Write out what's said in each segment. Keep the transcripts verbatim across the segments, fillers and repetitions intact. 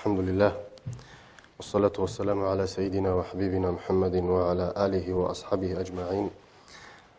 الحمد لله. والصلاة والسلام على سيدنا وحبيبنا محمد وعلى آله وأصحابه أجمعين.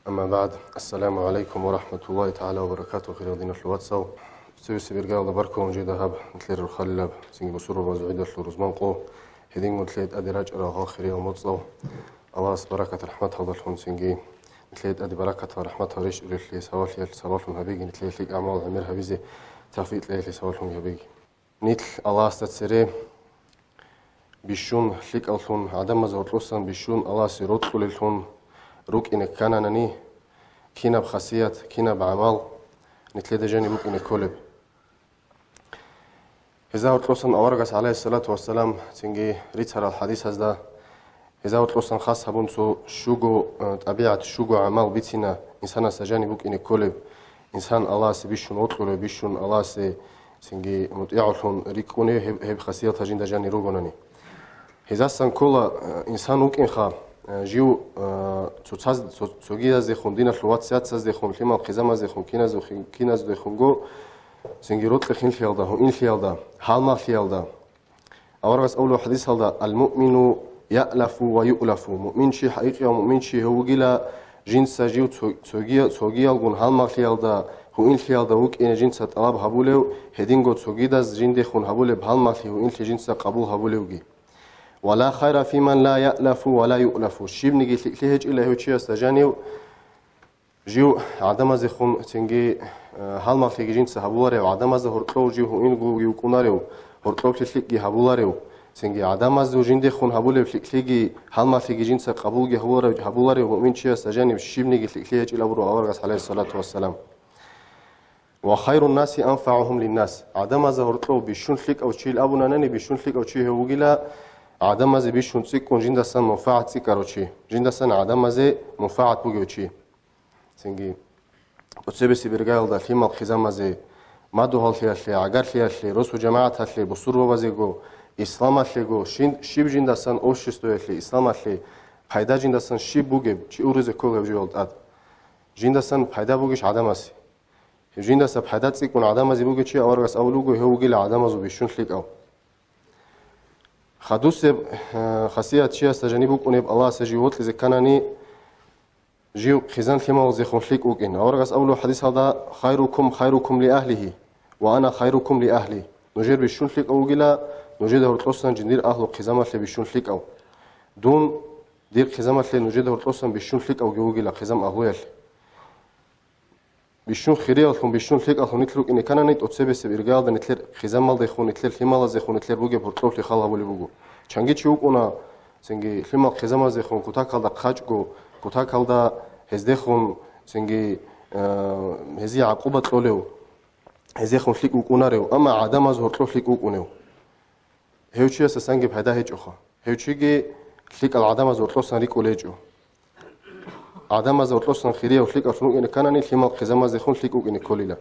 أما بعد. السلام عليكم ورحمة الله تعالى وبركاته. Хириял диналъул вацал, цевеси бергьалда баркулун жеда гьаб, нилъер рухъалилаб, цинги бусурбабазул гӀидалъул рузман къо, гьединго нилъее тӀаде рачӀарал гьал хириял моцӀал. Аллагьас баракат-рахӀматалдалъун цинги нилъее тӀаде баракатал-рахӀматал рещтӀулелъе савалъиялъе сабаблъун гьабиги, нилъее лъикӀ гӀамал гӀемер гьабизе тавфикъ кьеялъе саваблъун гьабиги. Нилъ Аллагьасда цере бищун лъикӀавлъун, гӀадамазда гьоркьосан бищун Аллагьасе рокьулеллъун рукӀине ккананани, кинаб хасият, кинаб гӀамал нилъеда жаниб букӀине кколеб? Гьезда гьоркьосан аварагас, гӀалайгьиссалату вассалам, цинги рицарал хӀадисазда, гьезда гьоркьосан хас гьабун цо щуго, э, тӀабигӀат, щуго гӀамал бицина инсанасда жаниб букӀине кколеб, инсан Аллагьасе бищун вокьулев, бищун Аллагьасе цинги мутӀигӀавлъун рикӀкӀунев гьеб, гьеб хасиятал жинда жанир ругонани. Гьезасан ккола, э, инсан вукӀинха, э, жив, э, цоцаз-, цо-, цогияздехун, диналъул вацаздехун, лъимал хъизамаздехун, киназухин-, киназдехунго, цинги рокьи-хинлъиялда, гьуинлъиялда, гьалмагълъиялда. Аварагас абулеб хӀадисалда: «Ал-муъмину яълафу ва юълафу». Муъмин чи, хӀакъикъияв муъмин чи гьев вугила, жинца жив цо-, цоги-, цогиялгун гьалмагълъиялда, гьуинлъиялда вукӀине жинца тӀалаб гьабулев, гьединго цогидаз жиндехун гьабулеб гьалмагълъи, гьуинлъи жинца къабул гьабулевги. «Ва ла хайра фи ман ла яълафу ва ла юълафу». Щибниги лъикӀлъи гьечӀила гьев чиясда жанив, жив гӀадамаздехун цинги, э, гьалмагълъиги жинца гьабуларев, гӀадамазда гьоркьов жив гьуинги вукӀунарев, гьоркьоблъи лъикӀги гьабуларев, цинги гӀадамазул жиндехун гьабулеб лъикӀлъиги гьалмагълъиги жинца къабулги гьабуларев, гьабуларев муъмин чиясда жаниб щибниги лъикӀлъи гьечӀила абураб аварагас, гӀалайгьиссалату вассалам. «Ва хайрун наси анфагӀухум линнас». ГӀадамазда гьоркьов бищун лъикӀав чиял абунанани, бищун лъикӀав чи гьев вугила, гӀадамазе бищун цӀикӀкӀун жиндасан мунфагӀат цӀикӀкӀарав чи, жиндасан гӀадамазе мунфагӀат бугев чи. Цинги, тӀоцебесеб иргаялда лъимал хъизамазе, мадугьаллъиялъе, гӀагарлъиялъе, росу-жамагӀаталъе, бусурбабазего, исламалъего, шин-, щиб жиндасан обществоялъе, исламалъе пайда жиндасан щиб бугеб, чи урузе ккол гьев живал тӀад. Жиндасан пайда бугищ гӀадамасе? Жиндаса пайда цӀикӀкӀун гӀадамазе бугев чи, аварагас абулеб буго, гьев вугила гӀадамазул бищун лъикӀав. Хадусеб, э, хасият чиясда жаниб букӀунеб, Аллагьасе жив вокьизе кканани, жив хъизан-лъималазехун лъикӀ вукӀин. Аварагас абулеб хӀадисалда: «Хайрукум хайрукум ли агьлигьи, ва ана хайрукум ли агьли». Нужер бищун лъикӀав вугила, нужеда гьоркьосан жиндир агьлу хъизамалъе бищун лъикӀав. Дун дир хъизамалъе нужеда гьоркьосан бищун лъикӀавги вугила хъизам агьлуялъе. Бищун хирияллъун, бищун лъикӀаллъун нилъ рукӀине кканани, тӀоцебесеб иргаялда нилъер хъизамалдехун, нилъер лъималазехун нилъер бугеб гьоркьоблъи хал гьабулеб буго. Чанги чи вукӀуна, цинги лъимал хъизамаздехун кутакалда хъачӀго, кутакалда гьездехун, цинги, э, гьезие гӀакъуба кьолев, гьезехун лъикӀ вукӀунарев, амма гӀадамаз гьоркьоб лъикӀ вукӀунев. Гьев чиясдасанги пайда гьечӀоха. Гьев чиги лъикӀал гӀадамаз гьоркьосан рикӀкӀун гьечӀо. ГӀадамаз гьоркьосан хирияв лъикӀав рукӀине кканани, лъимал хъизамаздехун лъикӀ вукӀине кколила.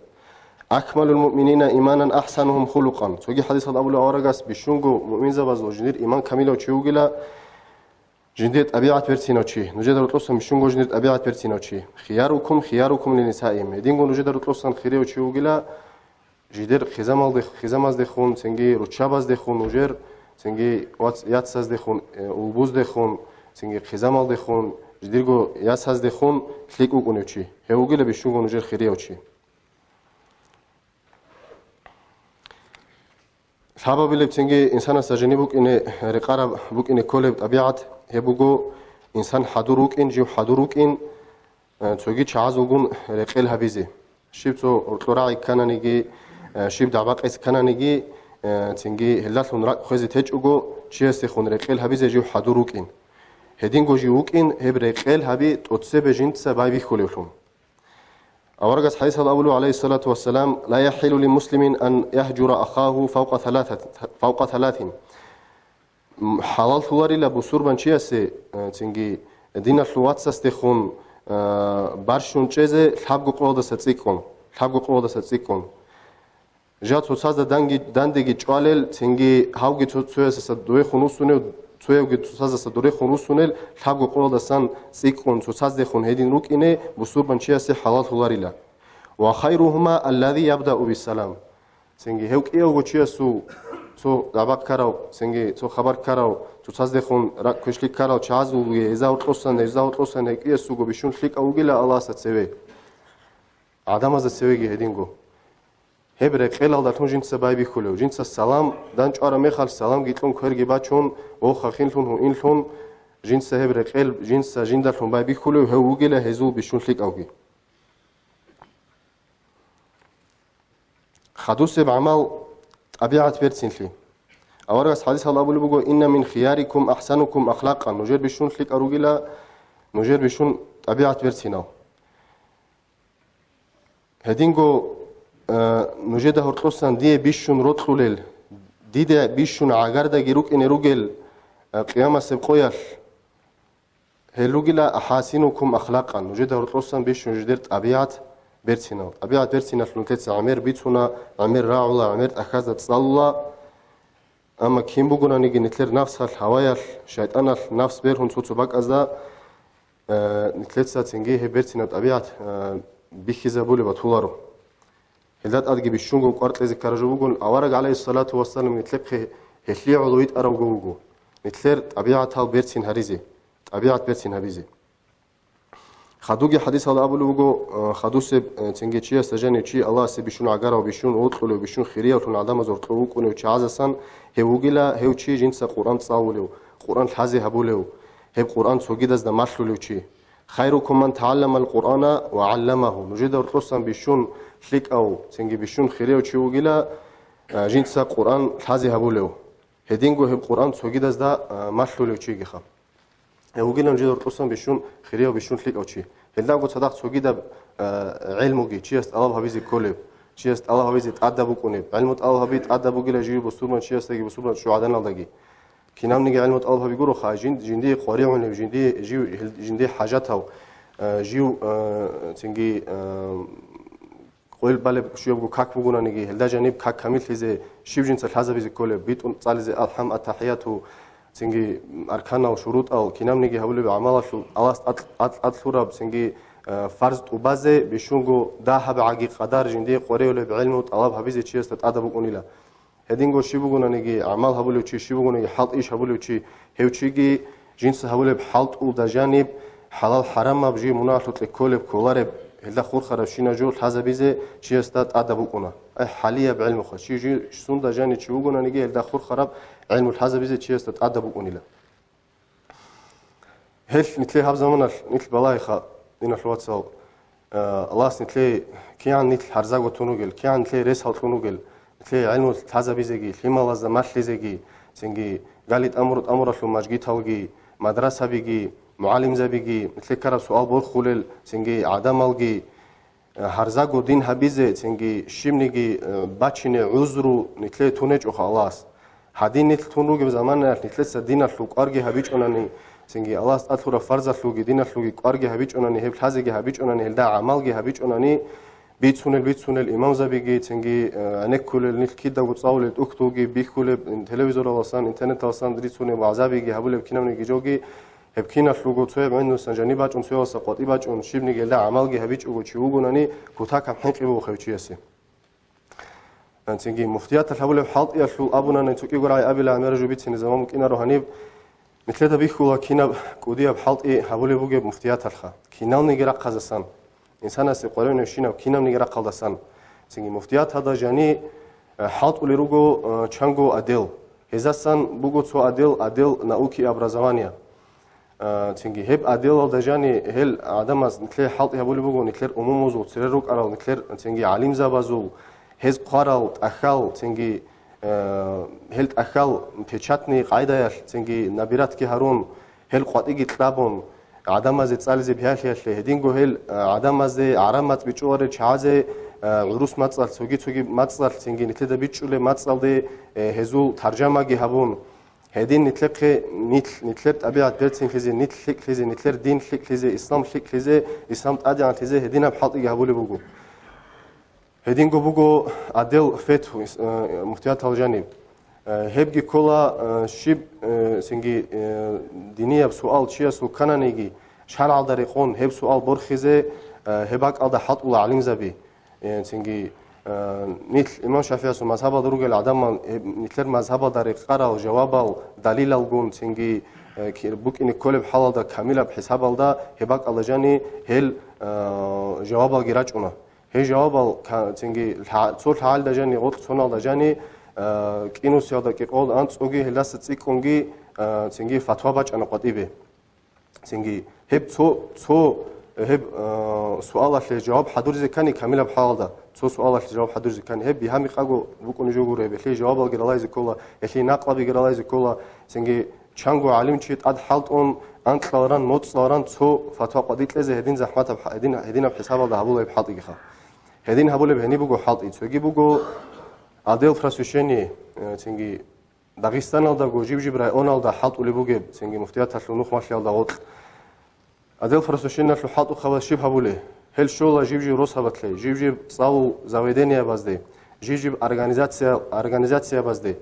«Акмалул муъминина иманан ахсанухум хулукъан». Цоги хӀадисалда абулеб аварагас, бищунго муъминзабазул жиндир иман камилав чи вугила, жиндир тӀабигӀат берцинав чи, нужеда гьоркьосан бищунго жиндир тӀабигӀат берцинав чи. «Хиярукум, хиярукум линисаим». Гьединго нужеда гьоркьосан хирияв чи вугила, жидер хъизамалде-, хъизамаздехун, цинги руччабаздехун, нужер, цинги вац-, яцаздехун, э, улбуздехун, цинги хъизамалдехун, жидерго ясаздехун лъикӀ вукӀунев чи. Гьев вугила бищунго нужер хирияв чи. Лъабабилеб цинги инсанасда жаниб букӀине, рекъараб букӀине кколеб тӀабигӀат гьеб буго, инсан хӀадур вукӀин, жив хӀадур вукӀин, э, цоги чагӀазулгун рекъел гьабизе. Щиб цо гьоркьор рагӀи ккананиги, э, щиб дагӀба-къец ккананиги, э, цинги гьелдалъун ракӀ хвезе течӀого, чиясдехун рекъел гьабизе жив хӀадур вукӀин. Гьединго жив вукӀин, гьеб рекъел гьаби тӀоцебе жинца байбихьулевлъун. Аварагас хӀадисалда абулеб, гӀалайгьиссалату вассалам: «Ла яхӀиллу ли муслимин ан ягьжура ахаху фавкъа талатат-, фавкъа талатин». М, хӀалаллъуларила бусурбанчиясе, э, цинги диналъул вацасдехун, э, барщун чӀезе лъабго къоялдаса цӀикӀкӀун, лъабго къоялдаса цӀикӀкӀун. Жал цоцазда данги-, дандеги чӀвалел, цинги гьавги цо-, цоясаса дурехун вуссунев, цоявги цоцазаса дурехун вуссунел, лъабго къоялдасан цӀикӀкӀун цоцаздехун гьедин рукӀине бусурбанчиясе хӀалаллъуларила. «Ва хайрухума аллази ябдау биссалам». Цинги гьев кӀиявго чиясул Цо гӀабакъ ккарав, цинги цо хабар ккарав, цоцаздехун ракӀ квешлъи ккарал чагӀаз вугев, гьезда гьоркьосан, гьезда гьоркьосан гьекъиялъулго бищун лъикӀав вугила Аллагьасда цеве. ГӀадамазда цевеги гьединго. Гьеб рекъелалдалъун жинца байбихьулев, жинца салам данчӀвараб мехалъ, саламги кьун кверги бачун, вохахинлъун, гьуинлъун, жинца гьеб рекъел, жинца жиндалъун байбихьулев гьев вугила гьезул бищун лъикӀавги. Хадусеб гӀамал, тӀабигӀат берцинлъи. Аварагас хадисалда абулеб буго: «Инна мин хиярикум ахсанукум ахлакъан», нужер бищун лъикӀал ругила, нужер бищун тӀабигӀат берцинал. Гьединго, э, нужеда гьоркьосан дие бищун рокьулел, дида бищун гӀагардаги рукӀине ругел, э, къиямасеб къоялъ, гьел ругила ахӀасинукум ахлакъан, нужеда гьоркьосан бищун жидер тӀабигӀат берцинал. ТӀабигӀат берциналъ нилъеца гӀемер бицуна, гӀемер рагӀула, гӀемер тӀахьазда цӀалула. Амма кин бугонаниги нилъер нафсалъ, гьаваялъ, шайтӀаналъ, нафс бергьун цо-цо бакӀазда, э, нилъеца цинги гьеб берцинаб тӀабигӀат, э, бихьизабулеб батуларо. Гьелда тӀадги бищунго кӀвар кьезе ккараб жо бугун, авараг, гӀалайгьиссалату вассалам, нилъехъе гьелъие гӀоло витӀаравго вуго, нилъер тӀабигӀатал берцин гьаризе, тӀабигӀат берцин гьабизе. Хадуги хадисалда абулеб буго, э, хадусеб, э, цинги чиясда жанив чи Аллагьасе бищун гӀагарав, бищун вокьулев, бищун хириявлъун гӀадамаз гьоркьов вукӀунев чагӀазасан гьев вугила, гьев чи жинца Къуръан цӀалулев, Къуръан лъазе гьабулев, гьеб Къуръан цогидазда малъулев чи. «Хайрукум ман тагӀалламал Къуръана ва гӀалламагьу». Нужеда гьоркьосан бищун лъикӀав, цинги бищун хирияв чи вугила, а, жинца Къуръан лъазе гьабулев. Гьединго гьеб Къуръан цогидазда, а, малъулев чигиха. Гьев вугила нужеда гьоркьосан бищун хирияв, бищун лъикӀав чи. Гьелдаго цадахъ цогидаб, а, гӀелмуги чияс тӀалаб гьабизе кколеб, чияс тӀалаб гьабизе тӀадаб букӀунеб. ГӀелму тӀалаб гьаби тӀадаб бугила жив бусурман чиясдаги, бусурман чӀужугӀаданалдаги. Кинабниги гӀелму тӀалаб гьаби гуроха, жин-, жиндие къваригӀунев, жиндие, жив, гьел-, жиндие хӀажатав, э, жив, э, цинги, э, къвел балеб щуябго как бугонаниги, гьелда жаниб как камиллъизе, щиб жинца лъазабизе кколеб, битӀун цӀализе алхӀам, аттахӀияту, цинги арканал, шурутӀал, кинабниги гьабулеб гӀамалалъул Аллагьас тӀад-, тӀад-, тӀад лъураб, цинги, э, фарз тӀубазе, бищунго дагьаб гӀаги къадар жиндие къваригӀулеб гӀелму тӀалаб гьабизе чиясда тӀадаб букӀунила. Гьединго щиб бугонаниги гӀамал гьабулев чи, щиб бугонаниги хӀалтӀи иш гьабулев чи, гьев чиги жинца гьабулеб хӀалтӀулда жаниб, хӀалал-хӀарамаб, жив мунагьалъукье кколеб, кколареб, гьелда хурхарабщинаб жо лъазабизе чиясда тӀадаб букӀуна. Ай, хӀалияб гӀелмуха, чи жи-, сунда жанив чи вугонаниги, гьелда хурхараб гӀелму лъазабизе чиясда тӀадаб букӀунила. Гьел нилъее гьаб заманалъ нилъ балагьиха, диналъул вацал, э, Аллагьас нилъее кигӀан нилъ гьарзаго тун ругел, кигӀан нилъее рес гьалкьун ругел, нилъее гӀелму лъазабизеги, лъималазда малъизеги, цинги гали тӀамур-, тӀамуралъул мажгиталги, мадрасабиги, мугӀалимзабиги, нилъее ккараб суал борхулел, цинги гӀадамалги, гьарзаго дин гьабизе, цинги щибниги, э, бачине гӀузру нилъее тун гьечӀоха Аллагьас. Гьадин нилъ тун ругеб заманаялъ нилъеца диналъул кӀварги гьабичӀунани, цинги Аллагьас тӀад лъураб фарзалъулги диналъулги кӀварги гьабичӀунани, гьеб лъазеги гьабичӀунани, гьелда гӀамалги гьабичӀунани, бицунел-бицунел имамзабиги, цинги, э, гӀенеккулел нилъ кидаго цӀалулел тӀухьдулги бихьулеб, ин-, телевизораласан, интернеталасан рицунеб вагӀзабиги гьабулеб кинабниги жоги, гьеб киналъулго цояб гӀинусан жаниб бачӀун, цоялдаса къватӀиб бачӀун, щибниги гьелда гӀамалги гьабичӀого чи вугонани, кутакаб хӀинкъи буго гьев чиясе. Цинги муфтияталъ гьабулеб хӀалтӀиялъул абунани, цо кӀиго рагӀи абила гӀемераб жо бицине заман букӀинаро гьаниб. Нилъеда бихьула кинаб кӀудияб хӀалтӀи гьабулеб бугеб муфтияталъха. Киналниги рахъазасан, инсанасе къваригӀунебщинаб кинабниги рахъалдасан. Цинги муфтияталда жани, э, хӀалтӀулел руго, э, чанго отдел. Гьезасан буго цо отдел, отдел науки и образования. А, цинги гьеб отделалда жани гьел гӀадамаз нилъее хӀалтӀи гьабулеб буго, нилъер умумузул цере рукӀарал, нилъер цинги гӀалимзабазул, гьез хъварал тӀахьал, цинги, а, гьел тӀахьал печатный къайдаялъ, цинги набиратги гьарун, гьел къватӀиги кьабун, гӀадамазе цӀализе бигьалъиялъе, гьединго гьел, а, гӀадамазде гӀараб мацӀ бичӀчӀуларел чагӀазе, а, гӀурус мацӀалъ, цоги-цоги мацӀалъ, цинги нилъеда бичӀчӀулеб мацӀалде, э, гьезул таржамаги гьабун, гьедин нилъехъе нилъ, нилъер тӀабигӀат берцинлъизе, нилъ лъикӀлъизе, нилъер дин лъикӀлъизе, ислам лъикӀлъизе, ислам тӀадегӀанлъизе гьединаб хӀалтӀиги гьабулеб буго. Гьединго буго отдел фетв, ис-, э, муфтиятал жаниб. Э, гьебги ккола, э, щиб, э, цинги, э, динияб суал чиясул ккананиги, шаргӀалда рекъон гьеб суал борхизе, э, гьеб бакӀалда хӀалтӀула гӀалимзаби. Э, цинги, Э, нилъ имам ШафигӀиясул мазгьабалда ругел гӀадамал, э, нилъер мазгьабалда рекъарал жавабал далилалгун, цинги, э, ки-, букӀине кколеб хӀалалда камилаб хӀисабалда гьеб бакӀалда жани гьел, э, жавабалги рачӀуна. Гьел жавабал ка-, цинги лъа-, цо лъагӀалда жани, гъоркь соналда жани, э, кӀинусиялда кӀикъоялда анцӀгоги гьелдаса цӀикӀкӀунги, э, цинги фатва бачӀана къватӀибе. Цинги гьеб цо, цо, гьеб, э, суалалъе жаваб хӀадуризе ккани камилаб хӀалалда, цо суалалъе жаваб хӀадуризе ккани, гьеб бигьа-микъаго букӀунеб жо гуро гьеб, гьелъие жавабалги ралайзе ккола, гьелъие накълаби ралайзе ккола, цинги чанго гӀалимчи тӀад хӀалтӀун, анкьаларан, моцӀаларан цо фатва къватӀи кьезе гьедин захӀматаб хӀа-, гьедин, гьединаб хӀисабалда гьабула гьеб хӀалтӀигиха. Гьедин гьабулеб гьениб буго хӀалтӀи, цоги буго отдел просвещения, э, цинги Дагъистаналдаго жиб-жиб районалда хӀалтӀулеб бугеб, цинги муфтияталъул нухмалъиялда гъоркь. Отдел просвещениялъул хӀалтӀухъабаз щиб гьабулеб? Гьел щола жиб-жиб росабатлъе, жиб-жиб цӀалул заведениябазде, жиб-жиб организация-, организациябазде.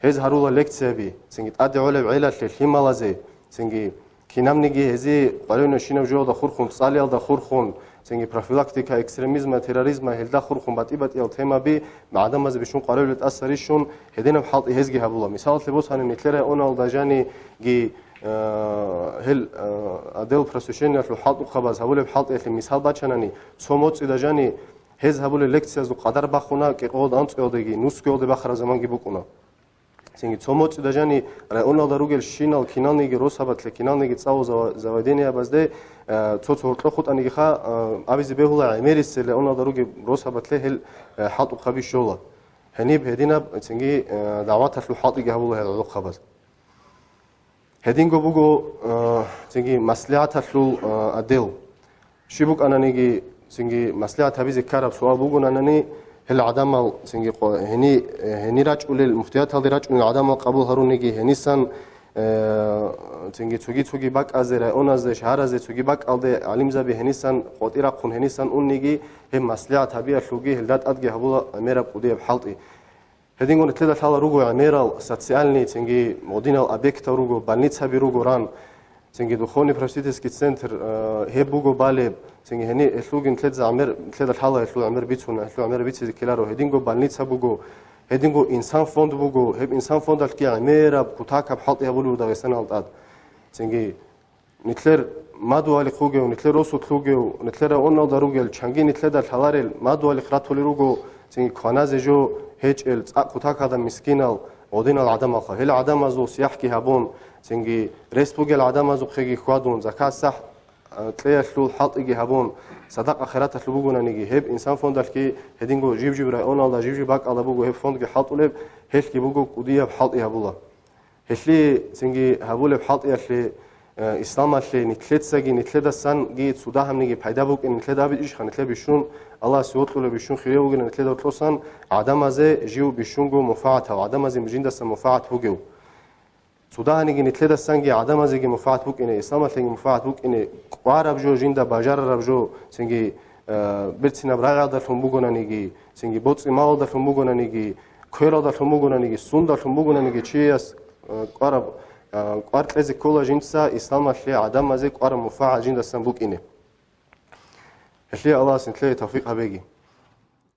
Гьез гьарула лекцияби, цинги тӀаде гӀолеб гӀелалъе, лъималазе, цинги кинабниги гьезие къваригӀунебщинаб жоялда хурхун, цӀалиялда хурхун, цинги профилактика экстремизма, терроризма, гьелда хурхун батӀи-батӀиял темаби гӀадамазе бищун къваригӀули тӀаса рищун, гьединаб хӀалтӀи гьезги гьабула. Мисалалъе босани, нилъер районалда жаниги, э, гьел, э, отдел просвещениялъул хӀалтӀухъабаз гьабулеб хӀалтӀиялъе мисал бачанани, цо моцӀида жани гьез гьабулеб лекциязул къадар бахуна кӀикъоялда анцӀгоялдеги, нусгоялде бахараб заманги букӀуна. Цинги цо моцӀида жани районалда ругел щинал киналниги росабатлъе, киналниги цӀалул зава-, заведениябазде, э, цо-цо гьоркьо хутӀанигиха, э, абизе бегьула гӀемерисел районалда ругеб росабатлъе гьел, э, хӀалтӀухъаби щола. Гьениб гьединаб цинги, э, дагӀваталъул хӀалтӀиги гьабула гьел гӀолохъабаз. Гьединго буго, э, цинги маслигӀаталъул, э, отдел. Щиб букӀананиги, цинги маслигӀат гьабизе ккараб суал бугонанани, гьел гӀадамал цинги къо-, гьени, гьени рачӀулел, муфтияталде рачӀунел гӀадамал къабул гьаруниги, гьенисан, э, цинги цоги-цоги бакӀазде, районазде, шагьаразде, цоги бакӀалде гӀалимзаби гьенисан къватӀи рахъун, гьенисан унниги, гьеб маслигӀат гьабиялъулги гьелда тӀадги гьабула гӀемераб кӀудияб хӀалтӀи. Гьединго нилъеда лъала руго гӀемерал социальный, цинги гьединал объектал руго, больницаби руго ран, цинги духовный-просветительский центр, э, гьеб буго балеб, цинги гьени гьелъулги нилъеда гӀемер, нилъеда лъала гьелъул гӀемер бицун, гьелъул гӀемер бицизе ккеларо. Гьединго больница буго, гьединго инсан фонд буго, гьеб инсан фондалъги гӀемераб кутакаб хӀалтӀи гьабулеб буго Дагъистаналда тӀад. Цинги Нилъер мадугьалихъ вугев, нилъер росулъ вугев, нилъер районалда ругел, чанги нилъеда лъаларел мадугьалихъ ратулел руго, цинги кваназе жо гьечӀел цӀакъ кутакалда мискинал гьединал гӀадамалха. Гьел гӀадамазул сияхӀги гьабун, цинги рес бугел гӀадамазухъеги хьвадун, закат-сахӀ, а, кьеялъул хӀалтӀиги гьабун, садакъа-хайраталъул бугонаниги, гьеб инсан фондалъги гьединго жиб-жиб районалда, жиб-жиб бакӀалда буго гьеб фондги хӀалтӀулеб, гьелъги буго кӀудияб хӀалтӀи гьабула. Гьелъие цинги гьабулеб хӀалтӀиялъе, э, исламалъе нилъецаги нилъедасанги цо дагьабниги пайда букӀин нилъеда абичӀищха нилъер бищун, Аллагьасе вокьулеб бищун хире вугилан нилъеда вокьосан гӀадамазе жив бищунго муфагӀатав, гӀадамазе жиндасан муфагӀат бугев. Цо дагьаниги нилъедасанги гӀадамазеги муфагӀат букӀине, исламалъеги муфагӀат букӀине, кӀвараб жо жинда бажарараб жо, цинги, э, берцинаб рагӀиялдалъун бугонаниги, цинги боцӀи-малалдалъун бугонаниги, квералдалъун бугонаниги, сундалъун бугонаниги чияс, э, кӀвараб, э, кӀвар кьезе ккола жинца исламалъе гӀадамазе кӀвараб муфагӀат жиндасан букӀине. Гьелъие Аллагьас нилъее тавфикъ гьабеги.